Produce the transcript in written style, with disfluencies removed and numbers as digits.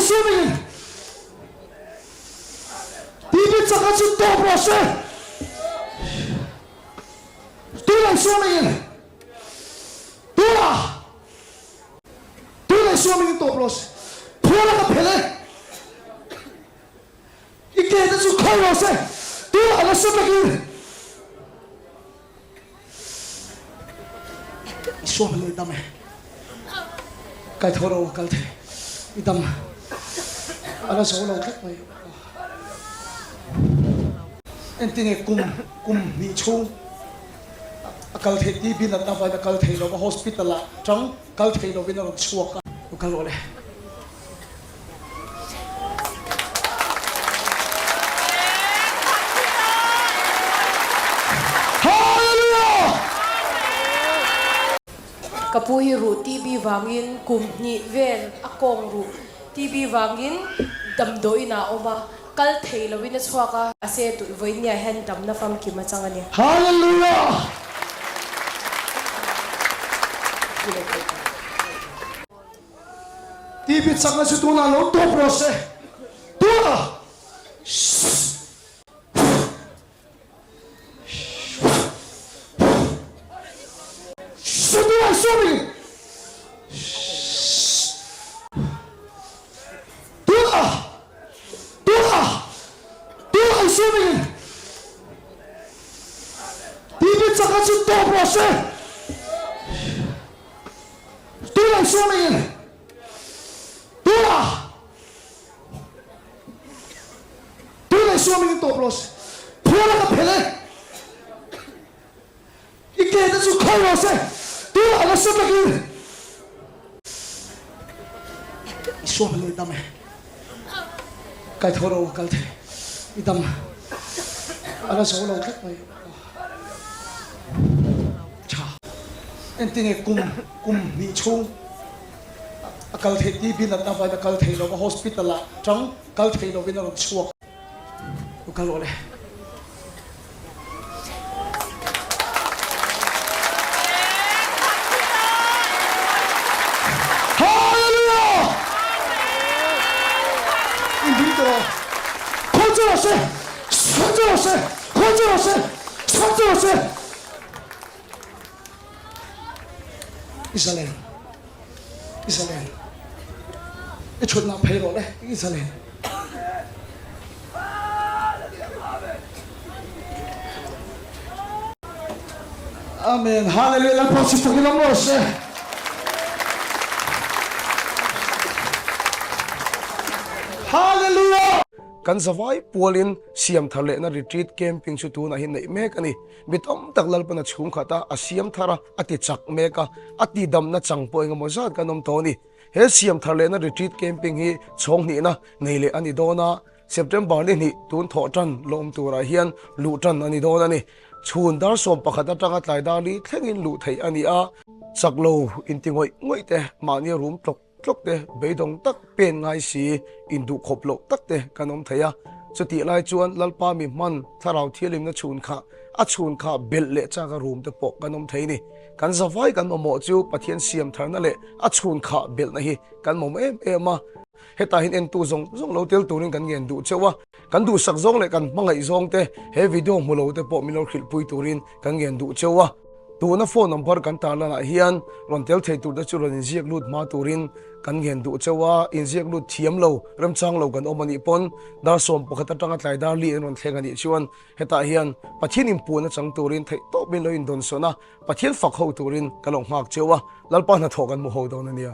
Isua hmingin TB chakna chu tawp rawh se. Tuna Isua hmingin tuna tuna Isua hmingin tawp rawh se. Phuara ka phel e. I ke te chu khawi rawh se. Tuna nasa takin I suam lo i dam e. Kai tho ro kal thei. I dam a la zo lo tlat mai. Entinge kum kum hnih chhung a kal theih TB natna avangin a kal thei lo va, hospital ah tang kal thei lovin a rawn chhuak a. Lo kal rawh le. Hallelujah! Ka pu hi ruh TB vangin kum hnih vel a kawng ruh TB vangin damdawiin ah a awm a, kal thei loin a chhuak a, a se tuih vawinia hian damna famkim a chang a ni. Hallelujah! TV chakna chu tunah lo tawp rawh se. Tunah! Tunah sorry! Tunah! Tunah! Tunah sorry! TV chakna chu tawp rawh se. Tunah Isua hmingin tunah tunah Isua hmingin tawp rawh se. Phuara ka phel e. I ke te chu khawi rawh se. Tunah nasa takin Isua hmingin i dam e. Kai tho ro kal thei. I dam a la zo lo tlat mai. Tha. Entinge kum kum hnih chhung a kal theih TB natna avangin a kal thei lo va, hospital ah tang kal thei lovin a rawn chhuak. Lo kal rawh le. Hallelujah! Inding tawh rawh. Khawi chu rawh se. Chhan chu rawh se. Khawi chu rawh se. Chhan chu rawh se. I zalen. I zalen. I thutna phei rawh le. I zalen. Amen. Hallelujah. Lalpa chu fakin awm rawh se. Hallelujah. Kan zavai pualin siam thar lehna retreat camping chu tunah hi neih mek a ni. Mi tam tak Lalpan a chhung khat a, a siam thar a, a ti chak mek a, a ti damna chang pawh engemaw zat kan awm tawh a ni. He siam thar lehna retreat camping hi chhawng hnihna nei leh a ni dawn a, September ni hnih tun thawh tan lawm turah hian luh tan a ni dawn a ni. Chhun dar 11 atanga tlai dar li thlengin luh theih a ni a. Chak lo inti ngawih ngawih te mahni rum tlawk tlawk te beidawng tak pen ngai si induh khawp loh tak te kan awm thei a. Chutih lai chuan Lalpa mi hman thlarau thialimna chhun kha a chhun kha belh leh chak a rum te pawh kan awm thei ni. Kan zavai kan mamawh chu Pathian siam tharna leh a chhun kha belhna hi kan mamawh em em a. Hetah hian entu zawng zawng lo tel turin kan ngen duh cheuh a, kan duhsak zawng leh kan hmangaih zawng te he video hmu lo te pawh min lo hrilhpui turin kan ngen duh cheuh a. Tuna phone number kan tarlanah hian rawn tel thei tur te chu rawn inziak lut hma turin kan ngen duh cheuh a, inziak lut thiam lo, remchang lo kan awm a nih pawn dar 11 atanga tlai dar li an rawn thleng a nih chuan hetah hian Pathian inpuan a chang turin theihtawpin lo indawnsawn a, Pathian fak ho turin kan lo nghak cheuh a, Lalpa hnathawh kan hmu ho dawn a nia.